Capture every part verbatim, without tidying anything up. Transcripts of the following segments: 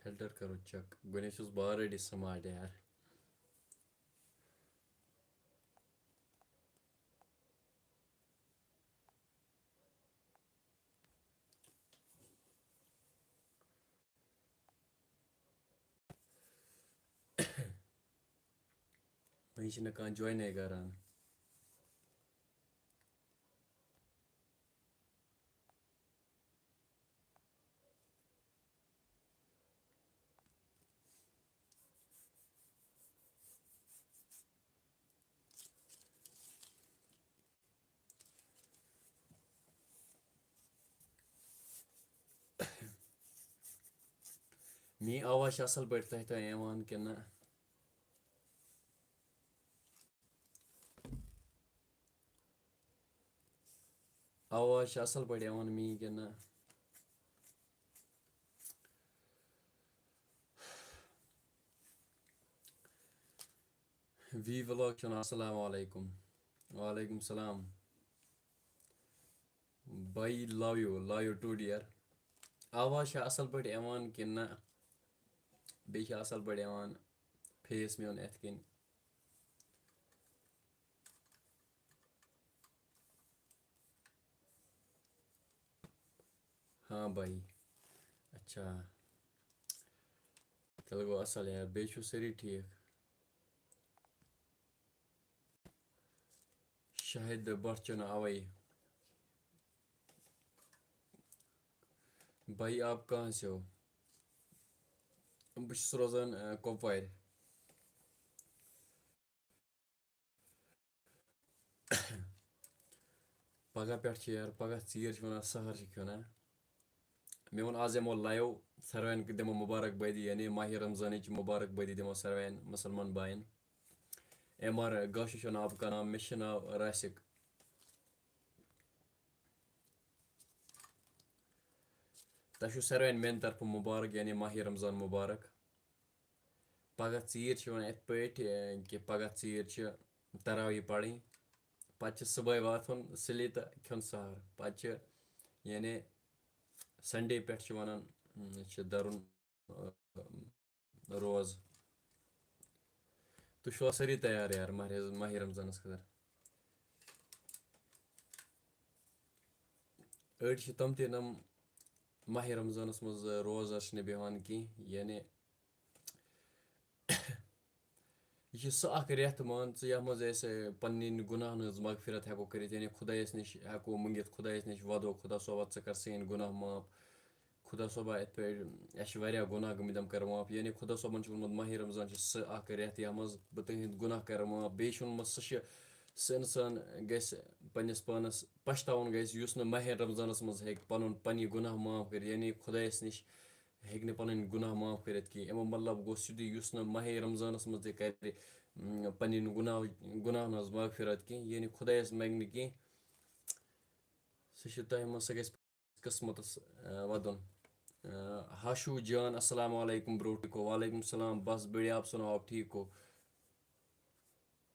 Filter کرو check. گۄڈٕنیتھ چھُس بہٕ آلریڈی سمارٹ یار۔ وۄنۍ چھِنہٕ کانٛہہ جوینٕے کران۔ میٲنۍ آواز چھِ اَصٕل پٲٹھۍ تۄہہِ تام یِوان کِنہٕ نہ؟ آواز چھِ اَصٕل پٲٹھۍ یِوان میٲنۍ کِنہٕ نہ؟ وی ولاگ چھُ وَنان، السلام علیکم۔ وعلیکم السلام۔ بھائی، love you, love you too, dear۔ آواز چھا اَصٕل پٲٹھۍ یِوان کِنہٕ نہ؟ بیٚیہِ چھا اَصٕل پٲٹھۍ یِوان فیس میون یِتھ کٔنۍ؟ ہاں بھائی۔ اچھا، تیٚلہِ گوٚو اَصٕل یار۔ بیٚیہِ چھِو سٲری ٹھیٖک؟ شاہد بٹ چھُنہٕ اَوَے۔ بھائی، آپ کہاں سے ہو؟ بہٕ چھُس روزان، آ، کۄپوارِ۔ پگاہ پٮ۪ٹھ چھِ یار، پگاہ ژیٖرۍ چھِ وَنان سحر چھِ کھیوٚن، ہا؟ مےٚ ووٚن آز یِمو لایِو، ساروِیَن دِمو مُبارک بٲدی، یعنی ماہِ رمضانٕچ مُبارک بٲدی دِمو ساروِیَن مُسلمان بایَن۔ ایم آر گاشی چھُ ناو، بہٕ کَرناو، مےٚ چھُ ناو راسِک۔ تۄہہِ چھُو ساروِیَن میٛانہِ طرفہٕ مُبارک، یعنی ماہِ رمضان مُبارک۔ پگاہ ژیٖرۍ چھِ وَنان یِتھ پٲٹھۍ، اے، کہِ پگاہ ژیٖرۍ چھِ تراویح پَرٕنۍ، پَتہٕ چھِ صُبحٲے وۄتھُن سُلہِ تہٕ کھیوٚن سحر، پَتہٕ چھِ، یعنی، سنڈے پٮ۪ٹھ چھِ وَنان، اۭں، چھِ دَرُن، اۭں، روزٕ۔ تُہۍ چھِوا سٲری تیار یار ماہِ، ماہِ رمضانَس خٲطرٕ؟ أڑۍ چھِ تِم تہِ، یِم ماہِ رمضانَس منٛز روزدار چھِنہٕ بیٚہوان کینٛہہ، یعنی یہِ چھِ سُہ اَکھ رٮ۪تھ، مان ژٕ، یَتھ منٛز أسۍ پَنٕنۍ گُناہَن ہٕنٛز مغفرت ہٮ۪کو کٔرِتھ، یعنی خۄدایَس نِش ہٮ۪کو مٔنٛگِتھ، خۄدایَس نِش وَدو، خۄدا صٲبا، ژٕ کَر سٲنۍ گُناہ معاف، خۄدا صٲبا، یِتھ پٲٹھۍ اَسہِ چھِ واریاہ گُناہ گٔمٕتۍ، یِم کَر معاف، یعنی خۄدا صٲبَن چھُ ووٚنمُت، ماہِ رمضان چھِ سُہ اَکھ رٮ۪تھ، یَتھ منٛز بہٕ تُہٕنٛدۍ گُناہ کَرٕ معاف۔ بیٚیہِ چھُ ووٚنمُت، سُہ چھِ، سُہ اِنسان گژھِ پنٛنِس پانَس پَشتاوُن گژھِ، یُس نہٕ ماہِ رمضانَس منٛز ہیٚکہِ پَنُن، پنٛنہِ گُناہ معاف کٔرِتھ، یعنی خۄدایَس نِش ہیٚکہِ نہٕ پَنٕنۍ گُناہ معاف کٔرِتھ کینٛہہ۔ اَمیُک مطلب گوٚو سیوٚدُے، یُس نہٕ ماہِ رمضانَس منٛز تہِ کَرِ، اۭں، پَنٕنۍ گُناہ، گُناہَن ہٕنٛز مغفرت کینٛہہ، یعنی خۄدایَس منٛگہِ نہٕ کینٛہہ، سُہ چھُ تۄہہِ منٛز، سُہ گژھِ قٕسمَتَس، اۭں، وَدُن۔ اۭں، ہاشو جان، السلام علیکم برو، ٹھیک ہو؟ وعلیکم السلام، بس بڑھیا، آپ سناؤ، آپ ٹھیک ہو؟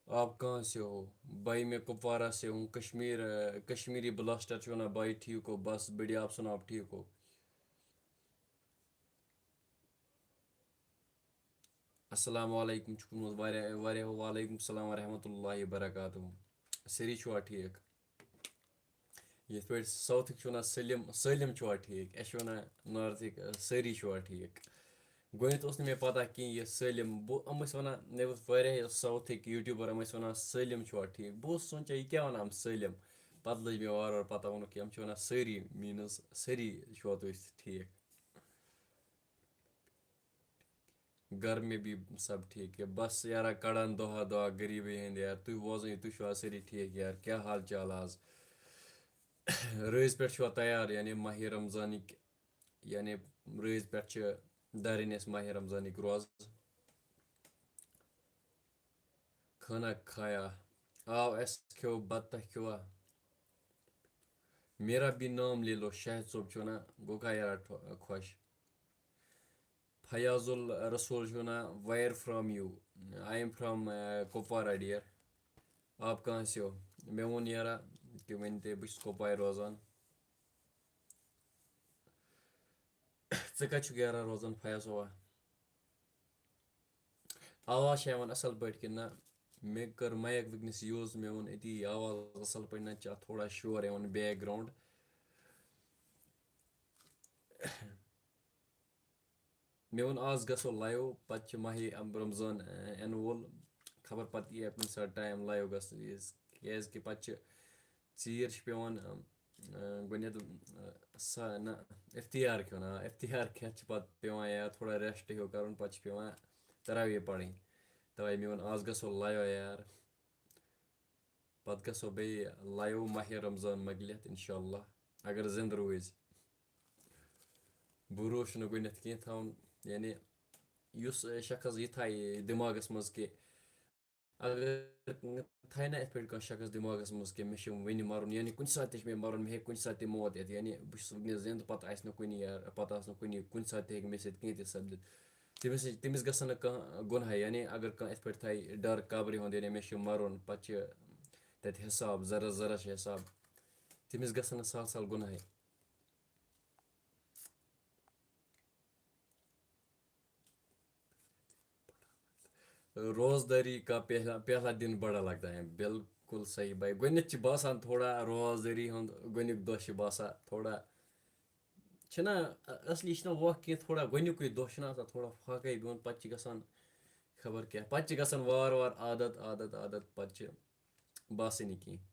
آپ کہاں سے ہو؟ بھائی، میں کپوارہ سے ہوں، کشمیر، اے، کشمیری بلاسٹر چھُ وَنان، بھائی ٹھیک ہو؟ بس بڑھیا، آپ سناؤ، آپ ٹھیک ہو؟ السلام علیکم چھُکھ ووٚنمُت واریاہ، واریاہ، وعلیکم السلام ورحمۃ اللہ وبرکاتہ۔ سٲری چھِوا ٹھیٖک؟ یِتھ پٲٹھۍ ساوتھٕکۍ چھِ وَنان سٲلِم، سٲلِم چھِوا ٹھیٖک؟ اَسہِ چھِ وَنان نارتھٕکۍ، سٲری چھِوا ٹھیٖک؟ گۄڈٕنٮ۪تھ اوس نہٕ مےٚ پَتہ کِہیٖنۍ یہِ سٲلِم۔ بہٕ، یِم ٲسۍ وَنان، مےٚ وٕچھ واریاہ ساوتھٕکۍ یوٗٹیوٗبَر، یِم ٲسۍ وَنان سٲلِم چھِوا ٹھیٖک؟ بہٕ اوسُس سونٛچان، یہِ کیٛاہ وَنان یِم سٲلِم؟ پَتہٕ لٔج مےٚ وارٕ وارٕ پَتہ، ووٚنُکھ، یِم چھِ وَنان سٲری، میٖنٕز سٲری چھِوا تُہۍ ٹھیٖک؟ گھر میں بھی سب ٹھیک ہے۔ بس یارا، کڑان دۄہا دۄہا غریٖبی ہٕنٛدۍ یار۔ تُہۍ بوزان، تُہۍ چھِوا سٲری ٹھیک یار؟ کیٛاہ حال چال آز؟ رٲژ پٮ۪ٹھ چھِوا تیار؟ یعنی ماہِ رمضانٕکۍ، یعنی رٲژ پٮ۪ٹھ چھِ دَرٕنۍ اَسہِ ماہِ رمضانٕکۍ روزٕ۔ کھانا کھایا؟ آو، اَسہِ کھیوٚو، بَتہٕ کھیوٚوا؟ میرا بھی نام لے لو، شاہد صٲب چھُ وَنان، گوٚو کھا یارا ٹھو-، خۄش؟ فیاض الرسول چھُ وَنان، where from you? I am from, uh, Kupwara, dear. آپ کہاں سے ہو؟ مےٚ ووٚن یارا کہِ وۄنۍ تہِ بہٕ چھُس کۄپوارِ روزان۔ ژٕ کَتہِ چھُکھ یارا روزان، فیاض بابا؟ آواز چھا یِوان اَصٕل پٲٹھۍ کِنہٕ نہ؟ مےٚ کٔر مایِک وٕنکیٚنَس یوٗز، مےٚ ووٚن أتی آواز اَصٕل پٲٹھۍ، نَتہٕ چھِ اَتھ تھوڑا شور یِوان، background۔ مےٚ ووٚن آز گژھو live، پَتہٕ چھِ ماہِ رمضان، اَ، یِنہٕ وول، خبر پَتہٕ یی کُنہِ ساتہٕ time live گژھنہٕ وِزِ، کیٛازِکہِ پَتہٕ چھِ ژیٖرۍ چھِ پٮ۪وان، اَ، گۄڈٕنٮ۪تھ، اَ، سا-، نہ، اِفتِیار کھیوٚن، آ، اِفتِیار کھٮ۪تھ چھِ پَتہٕ پٮ۪وان یا تھوڑا rest ہیوٗ کَرُن، پَتہٕ چھِ پٮ۪وان تَراویح پَرٕنۍ۔ تَوَے مےٚ ووٚن آز گژھو live یار، پَتہٕ گژھو بیٚیہِ live ماہِ رمضان مۄکلِتھ اِنشاء اللہ، اگر زِندٕ روٗزۍ۔ بروسہٕ چھُنہٕ گۄڈٕنٮ۪تھ کینٛہہ تھاوُن، یعنی یُس، اے، شخص یہِ تھایہِ دٮ۪ماغَس منٛز کہِ اگر تھایہِ نہ یِتھ پٲٹھۍ کانٛہہ شخص دٮ۪ماغَس منٛز کہِ مےٚ چھُ وٕنہِ مَرُن، یعنی کُنہِ ساتہٕ تہِ چھُ مےٚ مَرُن، مےٚ ہیٚکہِ کُنہِ ساتہٕ تہِ موت یِتھ، یعنی بہٕ چھُس وٕنکیٚنَس زِندٕ، پَتہٕ آسہِ نہٕ کُنہِ یار، پَتہٕ آسہِ نہٕ کُنہِ، کُنہِ ساتہٕ تہِ ہیٚکہِ مےٚ سۭتۍ کینٛہہ تہِ سَپدِتھ۔ تٔمِس، تٔمِس گژھن نہٕ کانٛہہ گۄناہ، یعنی اگر کانٛہہ یِتھ پٲٹھۍ تھایہِ ڈَر قبرِ ہُنٛد، یعنی مےٚ چھُ مَرُن، پَتہٕ چھِ تَتہِ حِساب، ذرس ذرس چھُ حِساب۔ تٔمِس گژھن نہٕ سہل سہل گۄناہے۔ روزداری کا پہلا، پہلا دن بڑا لگتا ہے۔ بالکل صحیح بھائی۔ گۄڈٕنٮ۪تھ چھِ باسان تھوڑا روزدٲری ہُنٛد گۄڈٕنیُک دۄہ چھِ باسان تھوڑا، چھِنہ، اصلی چھِنہ وق کینٛہہ، تھوڑا گۄڈٕنیُکُے دۄہ چھُنہ آسان تھوڑا فاقے بِہُن، پتہٕ چھِ گژھان خبر کیٛاہ، پتہٕ چھِ گژھان وارٕ وارٕ عادت، عادت، عادت، پتہٕ چھِ باسٲنی کینٛہہ۔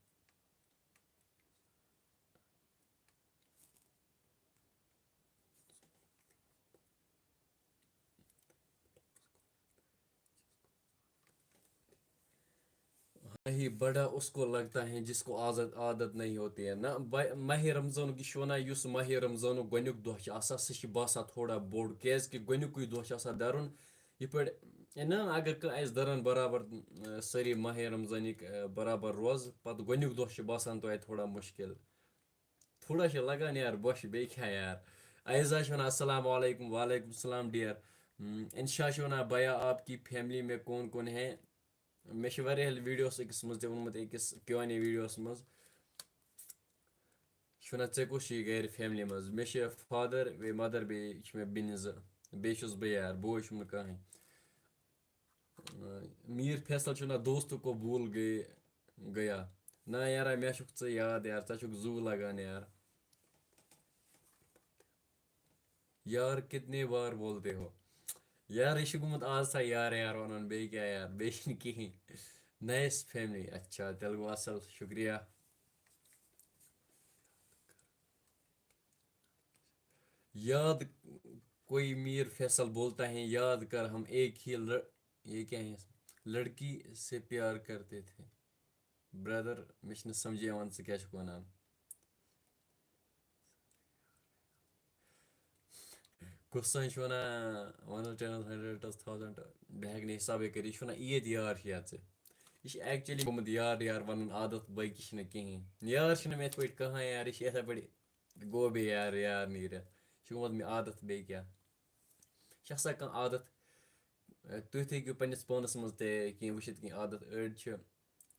ہاں، ہی بڑا اس کو لگتا ہے جس کو عادت، عادت نہیں ہوتی ہے۔ نہ، بہ-، ماہِ رمضانُک یہِ چھُ وَنان، یُس ماہِ رمضانُک گۄڈٕنیُک دۄہ چھُ آسان، سُہ چھُ باسان تھوڑا بوٚڑ، کیٛازِ کہِ گۄڈٕنیُکُے دۄہ چھُ آسان دَرُن۔ یِتھ پٲٹھۍ، اے، نہ، اگر کانٛہہ آسہِ دَران برابر، اے، سٲری ماہِ رمضانٕکۍ، اے، برابر روزٕ، پَتہٕ گۄڈٕنیُک دۄہ چھُ باسان تۄہہِ تھوڑا مُشکِل۔ تھوڑا چھِ لگان یار بۄچھِ، بیٚیہِ کیٛاہ یار۔ ایزا چھِ وَنان، "السلام علیکم۔" وعلیکم السلام ڈیئر۔ ہم، انشا چھِ وَنان، "بھیا آپ کی فیملی میں کون کون ہے؟" مےٚ چھِ واریاہ ویٖڈیوَس أکِس منٛز تہِ ووٚنمُت، أکِس کیو این اے ویٖڈیوَس منٛز۔ یہِ چھِ وَنان، "ژےٚ کُس چھُے گَرِ فیملی منٛز؟" مےٚ چھِ فادر، بیٚیہِ مَدر، بیٚیہِ چھِ مےٚ بیٚنہِ زٕ۔ بیٚیہِ چھُس بہٕ یار، بوے چھُم نہٕ کٕہٕنۍ۔ میٖر فیصل چھُ وَنان، "دوستوں کو بھول گئے، گیا۔" نہ یارا، مےٚ چھُکھ ژٕ یاد یار، ژٕ چھُکھ زُو لگان یار۔ یار کتنے بار بولتے ہو؟ یار، یہِ چھُ گوٚمُت آز سا یار یار وَنُن، بیٚیہِ کیٛاہ یار، بیٚیہِ چھُنہٕ کِہیٖنۍ۔ نایس فیملی، اچھا، تیٚلہِ گوٚو اَصٕل، شُکریہ۔ یاد کوئی میر فیصل بولتا ہے، یاد کر ہم ایک ہی لڑ-، یہ کیا ہے؟ لڑکی سے پیار کرتے تھے۔ برادر، مےٚ چھُنہٕ سمجھے یِوان ژٕ کیٛاہ چھُکھ وَنان۔ کُس سا چھُ وَنان، one ten hundred thousand، بہٕ ہٮ۪کہٕ نہٕ حِسابٕے کٔرِتھ۔ یہِ چھُ وَنان، عیٖد یار چھُ یا ژٕ۔ یہِ چھُ actually گوٚمُت یار یار وَنُن عادت، باقٕے چھُنہٕ کِہیٖنۍ۔ یار چھُنہٕ مےٚ یِتھ پٲٹھۍ کٕہٕنۍ یار، یہِ چھُ یِتھَے پٲٹھۍ گوٚو بیٚیہِ یار، یار نیٖرِتھ۔ یہِ چھُ گوٚمُت مےٚ عادت بیٚیہِ کیٛاہ۔ یہِ چھِ آسان کانٛہہ عادت، تُہۍ تہِ ہیٚکِو پنٛنِس پانَس منٛز تہِ کینٛہہ وٕچھِتھ، کینٛہہ عادت أڑۍ چھِ۔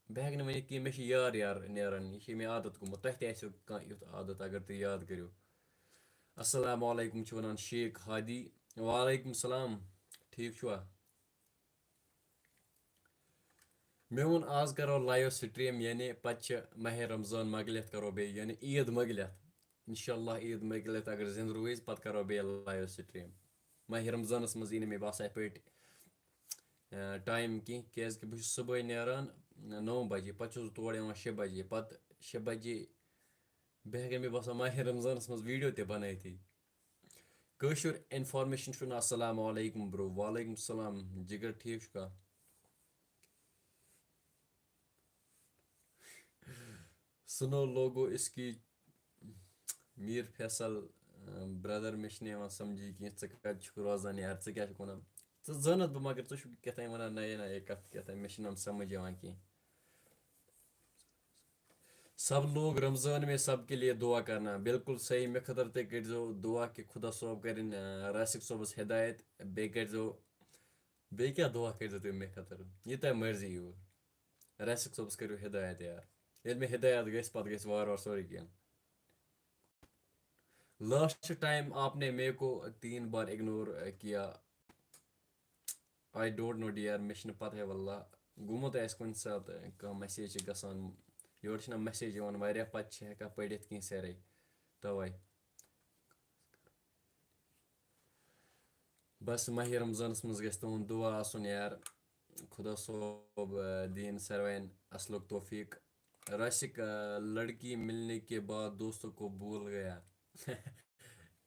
بہٕ ہٮ۪کہٕ نہٕ ؤنِتھ کینٛہہ، مےٚ چھِ یار یار نیران، یہِ چھِ مےٚ عادت گوٚمُت۔ تۄہہِ تہِ آسیو کانٛہہ یُتھ عادت، اگر تُہۍ یاد کٔرِو۔ السلام علیکم چھِ وَنان شیخ ہادی۔ وعلیکم السلام، ٹھیٖک چھُوا؟ مےٚ ووٚن آز کَرو live stream، یعنی پَتہٕ چھِ ماہِ رمضان مۄکلِتھ کَرو بیٚیہِ، یعنی عیٖد مۄکلِتھ۔ اِنشاء اللہ عیٖد مۄکلِتھ اگر زِندٕ روٗزۍ، پَتہٕ کَرو بیٚیہِ live stream۔ ماہِ رمضانَس منٛز یی نہٕ مےٚ باسان یِتھ پٲٹھۍ، آ، time کینٛہہ، کیٛازِکہِ بہٕ چھُس صُبحٲے نیران نَو بَجے، پَتہٕ چھُس بہٕ تورٕ یِوان شےٚ بَجے، پَتہٕ شےٚ بَجے بیٚیہِ ہٮ۪کَن مےٚ باسان ماہِ رمضانَس منٛز video تہِ بَنٲیتھٕے۔ کٲشُر information چھُنہٕ۔ السلام علیکم bro۔ وعلیکم السلام جِگر، ٹھیٖک چھُکھا؟ سُنو لوگو اس کی۔ میٖر فیصل، اۭں، برادر، مےٚ چھُنہٕ یِوان سمجھی کینٛہہ، ژٕ کَتہِ چھُکھ روزان یار، ژٕ کیٛاہ چھُکھ وَنان؟ ژٕ زانَتھ بہٕ، مگر ژٕ چھُکھ کیٛاہ تام وَنان نَیہِ نَیہِ کَتھٕ، کیٛاہ تام، مےٚ چھُنہٕ یِم سمجھ یِوان کینٛہہ۔ سب لوگ رمضان میں سب کے لیے دعا کرنا۔ بالکل صحیح، مےٚ خٲطرٕ تہِ کٔرۍزیو دعا کہِ خۄدا صٲب کَرِنۍ، آ، راسِق صٲبَس ہدایت۔ بیٚیہِ کٔرۍزیو، بیٚیہِ کیٛاہ دعا کٔرۍزیو تُہۍ مےٚ خٲطرٕ؟ یہِ تۄہہِ مرضی یِیِو۔ راسِق صٲبَس کٔرِو ہدایت یار۔ ییٚلہِ مےٚ ہدایت گژھِ، پَتہٕ گژھِ وارٕ وارٕ سورُے کینٛہہ۔ لاسٹ ٹائم آپ نے میرے کو تین بار اگنور کیا۔ آئی ڈونٹ نو ڈیئر، مےٚ چھِنہٕ پَتہٕے واللہ۔ گوٚمُت آسہِ کُنہِ ساتہٕ کانٛہہ میسیج چھِ گژھان، یورٕ چھِنہ میسیج یِوان واریاہ، پَتہٕ چھِ ہٮ۪کان پٔرِتھ کینٛہہ سیرٕے۔ تَوَے۔ بس ماہِ رمضانس منٛز گژھِ تُہُنٛد دُعا آسُن یار۔ خدا صٲب، آ، دِیِن ساروین اصلُک توفیق۔ راسِک، آ، لڑکی ملنے کے بعد دوستوں کو بھول گیا۔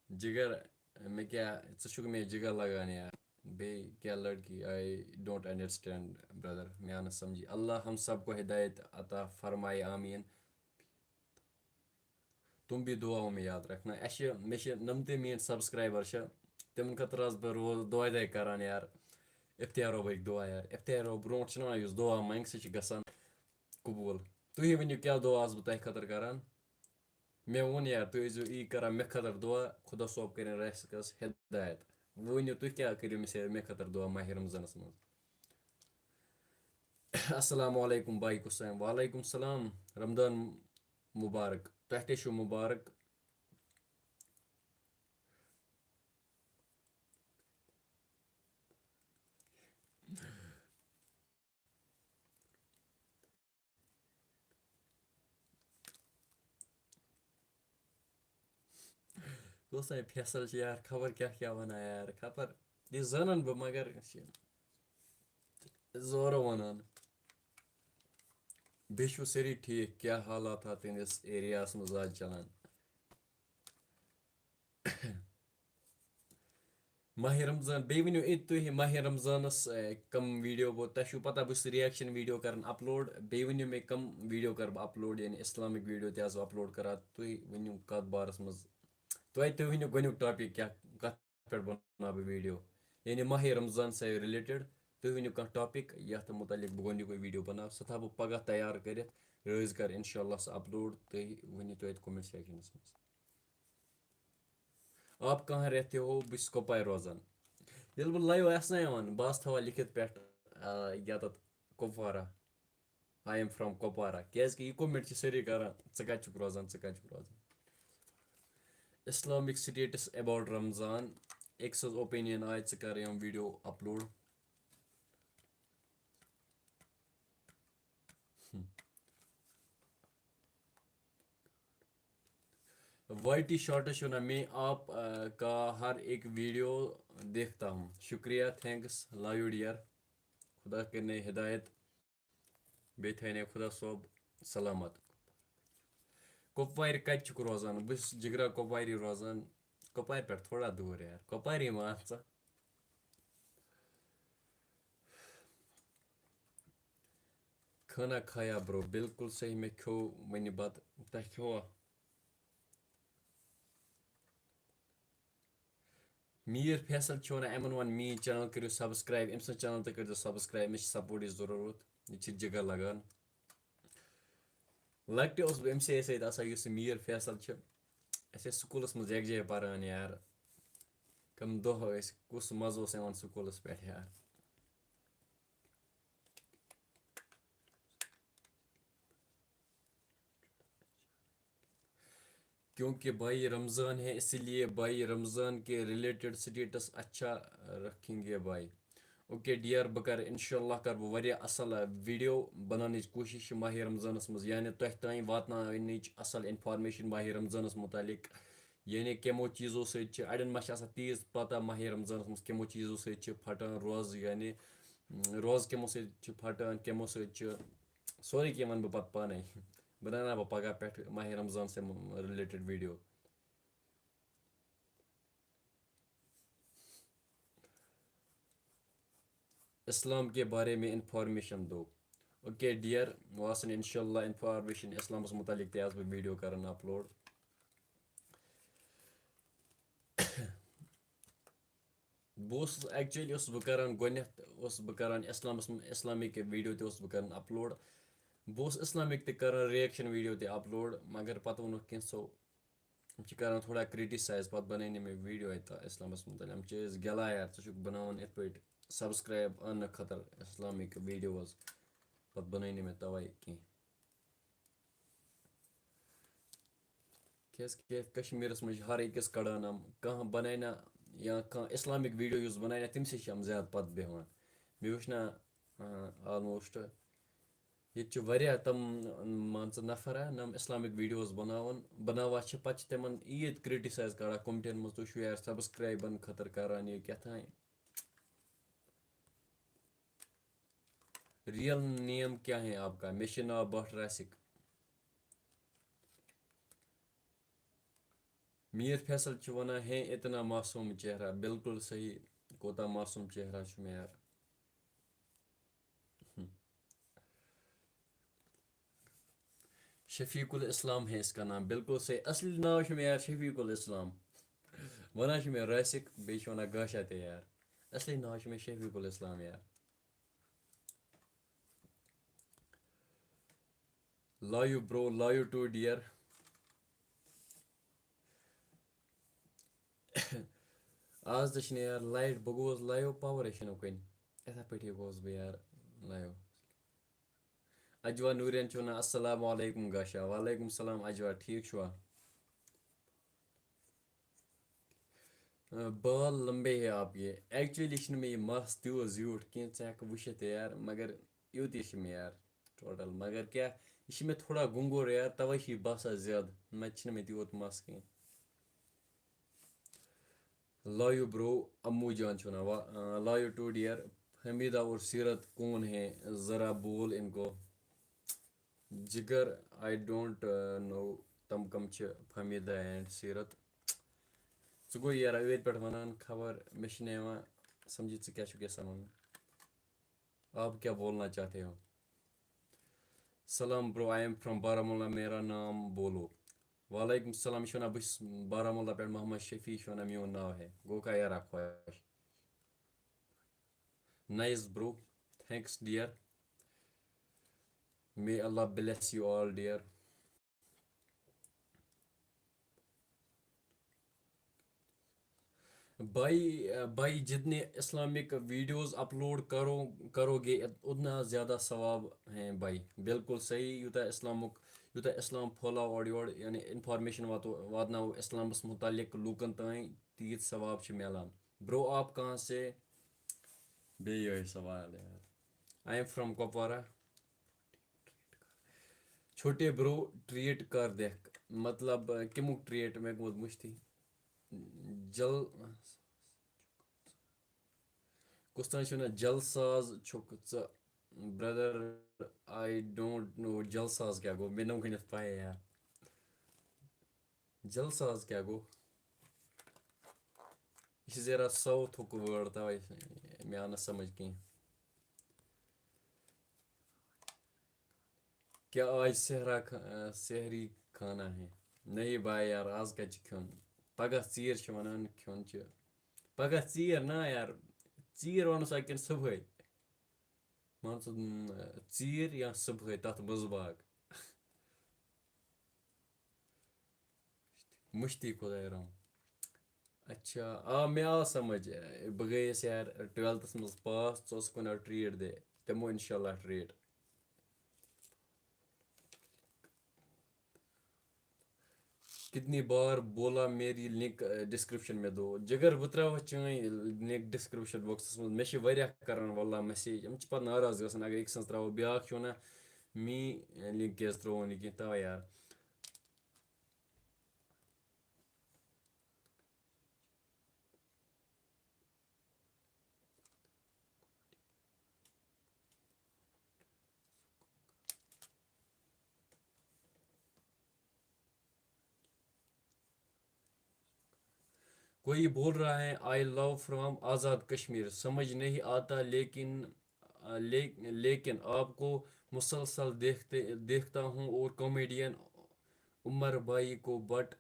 جگر، مےٚ کیٛاہ، ژٕ چھُکھ مےٚ جگر لگان یار۔ بیٚیہِ کیٛاہ لڑکی، I don't understand brother، مےٚ آو نہٕ سمجھی۔ اللہ ہم سب کو ہدایت عطا فرمائے، آمین۔ تم بھی دعاؤں میں یاد رکھنا۔ اَسہِ چھِ، مےٚ چھِ نَمتہٕ میٛٲنۍ سبسکرایبر چھِ، تِمن خٲطرٕ حظ بہٕ روز دۄہے دۄہے کران یار، افتیارو بٔکۍ دعا یار۔ افتیارو برونٛٹھ چھِنہٕ وَنان یُس دعا منٛگہِ سُہ چھِ گژھان قبوٗل۔ تُہی ؤنِو کیٛاہ دعا آسہٕ بہٕ تۄہہِ خٲطرٕ کران؟ مےٚ ووٚن یار، تُہۍ ٲسۍزیو یی کران مےٚ خٲطرٕ دعا، خۄدا صٲب کٔرِنۍ راسِکَس ہدایت۔ وۄنۍ ؤنِو تُہۍ کیٛاہ کٔرِو مےٚ سۭتۍ، مےٚ خٲطرٕ دعا ماہِ رمضانَس منٛز؟ السلام علیکم بھائی حسین۔ وعلیکم السلام۔ رمضان مبارک۔ تۄہہِ تہِ چھُو مبارک۔ کُس تام فیصل چھُ یار، خبر کیٛاہ کیٛاہ وَنان یار، خبر یہِ زانَن بہٕ، مگر یہِ چھِ زورٕ وَنان۔ بیٚیہِ چھِو سٲری ٹھیٖک، کیٛاہ حالات تُہٕنٛدِس ایریاہَس منٛز آز چَلان؟ ماہِ رمضان، بیٚیہِ ؤنِو أتۍ تُہۍ ماہِ رمضانَس، اے، کَم ویٖڈیو بہٕ، تۄہہِ چھُو پَتہ بہٕ چھُس رِیَکشَن ویٖڈیو کَران اَپلوڈ، بیٚیہِ ؤنِو مےٚ کَم ویٖڈیو کَرٕ بہٕ اَپلوڈ، یعنی اِسلامِک ویٖڈیو تہِ آسہٕ بہٕ اَپلوڈ کَران، تُہۍ ؤنِو کَتھ بارَس منٛز، تۄہہِ، تُہۍ ؤنِو گۄڈٕنیُک ٹاپِک کیٛاہ، کَتھ پٮ۪ٹھ بَناو بہٕ ویٖڈیو، یعنی ماہِ رمضان سۭتۍ رِلیٹِڈ، تُہۍ ؤنِو کانٛہہ ٹاپِک یَتھ مُتعلِق بہٕ گۄڈٕنیُکُے ویٖڈیو بَناو، سُہ تھاوٕ بہٕ پَگاہ تیار کٔرِتھ، رٲضۍ کَر اِنشاء اللہ سُہ اَپلوڈ، تُہۍ ؤنِو توتہِ کومٮ۪نٛٹ سٮ۪کشَنَس منٛز۔ آپ کہاں رہتے ہو؟ بہٕ چھُس کۄپوارِ روزان۔ ییٚلہِ بہٕ لایِو آسہٕ نا یِوان، بہٕ آسہٕ تھاوان لیکھِتھ پٮ۪ٹھ، آ، یَتَتھ Kupwara. I am from Kupwara. کیٛازِکہِ یہِ کومٮ۪نٛٹ چھِ سٲری کَران، "ژٕ کَتہِ چھُکھ روزان، ژٕ کَتہِ چھُکھ روزان؟" Islamic status about Ramzan. أکۍ سٕنٛز اوپیٖنین آے، ژٕ کَر یِم video upload. Y T shorts چھُ وَنان، "میں آپ، آ، کا ہر ایک ویڈیو دیکھتا ہوں۔" شُکریہ، thanks، love you dear۔ خدا کٔرِنَے ہدایت، بیٚیہِ تھٲینَے خدا صٲب سلامت۔ کۄپوارِ کَتہِ چھُکھ روزان؟ بہٕ چھُس جِگرا کۄپواری روزان، کۄپوارِ پٮ۪ٹھ تھوڑا دوٗر یار، کۄپواری مان ژٕ۔ کھانا کھایا برو، بالکل صحیح، مےٚ کھیوٚو وٕنہِ بَتہٕ، تۄہہِ کھیوٚوا؟ میٖر فیصل چھُ وَنان، یِمَن وَن میٛٲنۍ چینل کٔرِو سبسکرایب، أمۍ سٕنٛز چینل تہِ کٔرۍزیو سبسکرایب، مےٚ چھِ سپورٹٕچ ضروٗرت، یہِ چھِ جِگر لگان۔ لۄکٹہِ اوسُس بہٕ أمۍ سٕے سۭتۍ آسان، یُس یہِ میٖر فیصل چھُ، اَسہِ ٲسۍ سکوٗلَس منٛز یَکجاہ پَران یار، کَم دۄہ ٲسۍ، کُس مَزٕ اوس یِوان سکوٗلَس پٮ۪ٹھ یار۔ کیونکہ بھائی رمضان ہے، اسی لیے بھائی رمضان کے ریلیٹڈ سٹیٹس اچھا رکھیں گے بھائی۔ اوکے ڈیئر، بہٕ کَرٕ، انشاءاللہ کَرٕ بہٕ واریاہ اَصٕل ویٖڈیو بَناونٕچ کوٗشِش ماہِ رمضانَس منٛز، یعنی تۄہہِ تام واتناونٕچ اَصٕل اِنفارمیشَن ماہِ رمضانَس مُتعلِق، یعنی کَمو چیٖزو سۭتۍ چھِ، اَڑٮ۪ن ما چھِ آسان تیٖژ پَتہ ماہِ رمضانَس منٛز کَمو چیٖزو سۭتۍ چھِ پھَٹان روزٕ، یعنی روزٕ کَمو سۭتۍ چھِ پھَٹان، کَمو سۭتۍ چھِ، سورُے کینٛہہ وَنہٕ بہٕ پَتہٕ پانَے۔ بنانا بہٕ پگاہ پٮ۪ٹھ ماہِ رمضان سے related video۔ اسلام کے بارے میں انفارمیشن دو۔ اوکے ڈیئر، وۄنۍ آسن انشاءاللہ انفارمیشن اسلامس متعلق تہِ آسہٕ بہٕ ویڈیو کران اپلوڈ۔ بہٕ اوسُس، actually اوسُس بہٕ کران گۄڈٕنٮ۪تھ، اوسُس بہٕ کران اِسلامَس منٛز، اِسلامِک ویٖڈیو تہِ اوسُس بہٕ کران اپلوڈ۔ بہٕ اوسُس اِسلامِک تہِ کران، رِیَکشَن ویٖڈیو تہِ اپلوڈ، مگر پَتہٕ ووٚنُکھ کینٛژھو، یِم چھِ کران تھوڑا کرٹیسایز، پَتہٕ بَنٲے نہٕ مےٚ ویٖڈیو اَتہِ تہٕ اِسلامَس مُتعلِق۔ یِم چھِ أسۍ گٮ۪لان یار، ژٕ چھُکھ بَناوان یِتھ پٲٹھۍ سبسکرایب اَننہٕ خٲطرٕ اِسلامِک ویٖڈیوز، پَتہٕ بَنٲے نہٕ مےٚ تَوَے کینٛہہ۔ کیٛازِکہِ یَتھ کشمیٖرَس منٛز چھِ ہر أکِس کَڑان یِم، کانٛہہ بَنایہِ نا یا کانٛہہ Islamic video یُس بَنایہِ نا، تٔمۍ سٕے چھِ یِم زیادٕ پَتہٕ بیٚہوان۔ مےٚ وٕچھ نا، آ، almost ییٚتہِ چھِ واریاہ تِم، مان ژٕ، نفر ہا، یِم Islamic videos بَناوان، بَناوان چھِ، پَتہٕ چھِ تِمَن عیٖد criticize کَران comment منٛز، "تُہۍ چھِو یار subscribe خٲطرٕ کَران یہِ کیٛاہ تام۔" Real name کیا ہے آپ کا؟ مےٚ چھُ ناو بٹ راسک۔ میٖر فیصل چھُ وَنان، "ہے اتنا معصوم چہرہ۔" بالکل صحیح، کوٗتاہ معصوم چہرہ چھُ مےٚ یار۔ شفیق الاسلام ہے اس کا نام۔ بالکل صحیح، اصلی ناو چھُ مےٚ یار شفیق الاسلام۔ وَنان چھِ مےٚ راسک، بیٚیہِ چھِ وَنان گاشا تہِ یار۔ اصلی ناو چھُ مےٚ شفیق الاسلام یار۔ Love you bro, love you too dear. آز تہِ چھِنہٕ یار light، بہٕ گوٚوُس live، power چھُنہٕ کُنہِ۔ یِتھے پٲٹھی گوٚوُس بہٕ یار live۔ اجوا نوریَن چھُ وَنان، "السلام علیکم گاشا۔" وعلیکم السلام اجوا، ٹھیٖک چھُوا؟ بال لمبے ہے آپ کے۔ Actually چھِنہٕ مےٚ یہِ مَس تیوٗت زیوٗٹھ کینٛہہ، ژٕ ہٮ۪کہٕ وٕچھِتھ یار، مگر یوٗت یہِ چھِ مےٚ یار total۔ مگر کیٛاہ، یہِ چھِ مےٚ تھوڑا گوٚنٛگُر یار، تَوَے چھِ یہِ باسان زیادٕ، نَتہٕ چھِنہٕ مےٚ تیوٗت مَس کینٛہہ۔ Love you bro، امو جان چھُ وَنان، وا-، آ، love you too dear۔ حمیدہ اور سیرت کون ہے؟ ذرا بول ان کو۔ جگر، I don't know تم کم چھِ، فہمیدہ and سیرت۔ ژٕ گوٚو یارا أتھۍ پٮ۪ٹھ وَنان خبر، مےٚ چھِنہٕ یِوان سمجھی ژٕ کیٛاہ چھُکھ یَژھان وَنُن۔ آپ کیا بولنا چاہتے ہو؟ سلام bro, I am from Baramulla, میرا نام بولو۔ وعلیکم السلام، یہِ چھُ وَنان، "بہٕ چھُس بارہمولہ پٮ۪ٹھ، محمد شفیع چھُ وَنان، میون ناو ہے۔" گوٚو کا یارا خۄش؟ Nice bro, thanks dear. May Allah bless you all dear. भाई, भाई, जितने Islamic videos upload کرو، کرو گے، اتنا زیادہ ثواب ہیں بھائی۔ بالکل صحیح، یوٗتاہ اسلامُک، یوٗتاہ اسلام پھٔہلاو اورٕ یورٕ، یعنی information واتو-، واتناوو اسلامس متعلق لوٗکن تام، تیٖژ ثواب چھِ میلان۔ Bro, آپ کہاں سے؟ بیٚیہِ یِہوٚے سوال یار۔ I am from Kupwara. چھوٹے bro, treat کر دیکھ، مطلب، کمیُک treat؟ مےٚ گوٚمُت مٔشتھٕے۔ جل-، کُس تام چھُ وَنان، "جلساز چھُکھ ژٕ؟" Brother, I don't know جلساز کیٛاہ گوٚو، مےٚ نہٕ وٕنِتھ پَیی یار۔ جلساز کیٛاہ گوٚو؟ یہِ چھِ ذرا southُک word، تَوَے مےٚ آو نہٕ سَمٕجھ کینٛہہ۔ کیا آج سحرا کھ-، سحری کھانا ہے؟ نہیں بھائی یار، آز کَتہِ چھِ کھیوٚن؟ پَگاہ ژیٖرۍ چھِ وَنان کھیوٚن چھِ۔ پَگاہ ژیٖرۍ نا یار، ژیٖرۍ وَنو سا کِنہٕ صُبحٲے؟ مان ژٕ، م، ژیٖرۍ یا صُبحٲے تَتھ منٛز باگ۔ مٔشتٕے خۄداے رحم۔ اچھا، آ، مےٚ آو سمجھ۔ بہٕ گٔیَس یار twelfthس منٛز pass، ژٕ اوسُکھ وَنان treat دِ، دِمو انشاءاللہ treat۔ کتنی بار بولا میری link description میں دو؟ جگر، بہٕ ترٛاوَتھ چٲنۍ link description boxس منٛز۔ مےٚ چھِ واریاہ کران واللہ message، یِم چھِ پتہٕ ناراض گژھان اگر أکۍ سٕنٛز ترٛاوو، بیٛاکھ چھُ وَنان، "می link کیٛازِ ترٛوو نہٕ کینٛہہ؟" تَوَے یار۔ کوئی بول رہا ہے، "I love from Azad Kashmir", سمجھ نہیں آتا، لیکن، آ، لے-، لیکن آپ کو مسلسل دیکھتے، دیکھتا ہوں اور کامیڈین عمر بھائی کو بٹ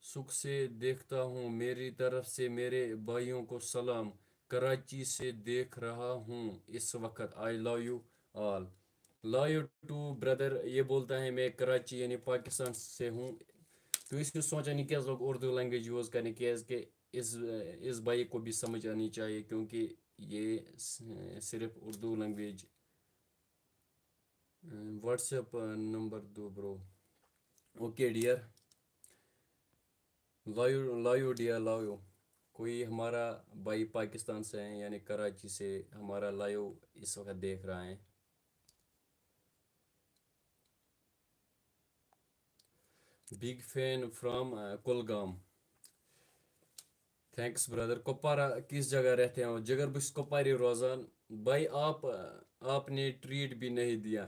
سکھ سے دیکھتا ہوں۔ میری طرف سے میرے بھائیوں کو سلام، کراچی سے دیکھ رہا ہوں اس وقت۔ I love you all. Love you too brother. یہ بولتا ہے میں کراچی یعنی پاکستان سے ہوں۔ تو اس کو سوچا نہیں کیا لوگ اردو language use کرنے، کیازِ کہ اس، اس بھائی کو بھی سمجھ آنی چاہیے، کیونکہ یہ س-، صرف اردو language۔ WhatsApp number دو bro. Okay dear. Love you, love you dear, love you. कोई हमारा भाई पाकिस्तान से है, यानी कराची से हमारा लाइव इस वक्त देख रहा है। Big fan from, uh, Kolgam. Thanks brother. Kupwara کس جگہ رہتے ہو؟ جگر، بہٕ چھُس کپوارِ روزان۔ بھائی، آپ آپ نے ٹریٹ بھی نہیں دیا۔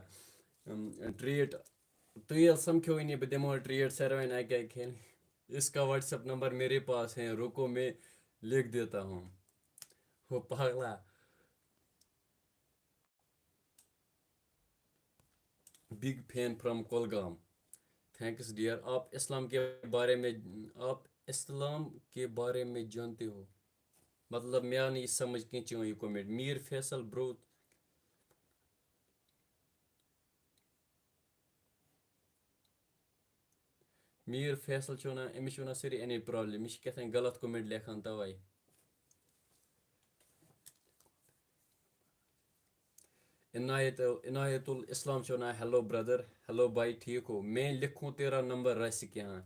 ٹریٹ، تُہۍ ییٚلہِ سمکھیو وٕنی، بہٕ دِمو ٹریٹ ساروِین اکہِ اکہِ کھیٚنہِ۔ اس کا واٹس ایپ نمبر میرے پاس ہے، رکو میں لکھ دیتا ہوں۔ ہو پاگلا۔ Big fan from Kolgam. Thanks dear. آپ اسلام کے بارے میں، آپ اسلام کے بارے میں جانتے ہو؟ مطلب، مےٚ آو نہٕ یہِ سمجھ کینٛہہ چٲنۍ یہِ comment۔ میٖر فیصل برو۔ میٖر فیصل چھُ وَنان، أمِس چھِ وَنان سٲری اَنے problem، یہِ چھِ کیٛاہ تام غلط comment لیکھان تَوَے۔ عنایت، عنایت الاسلام چھُ وَنان، hello brother، hello بھائی، ٹھیک ہو؟ میں لکھوں تیرا نمبر رَسہِ کیٛاہ؟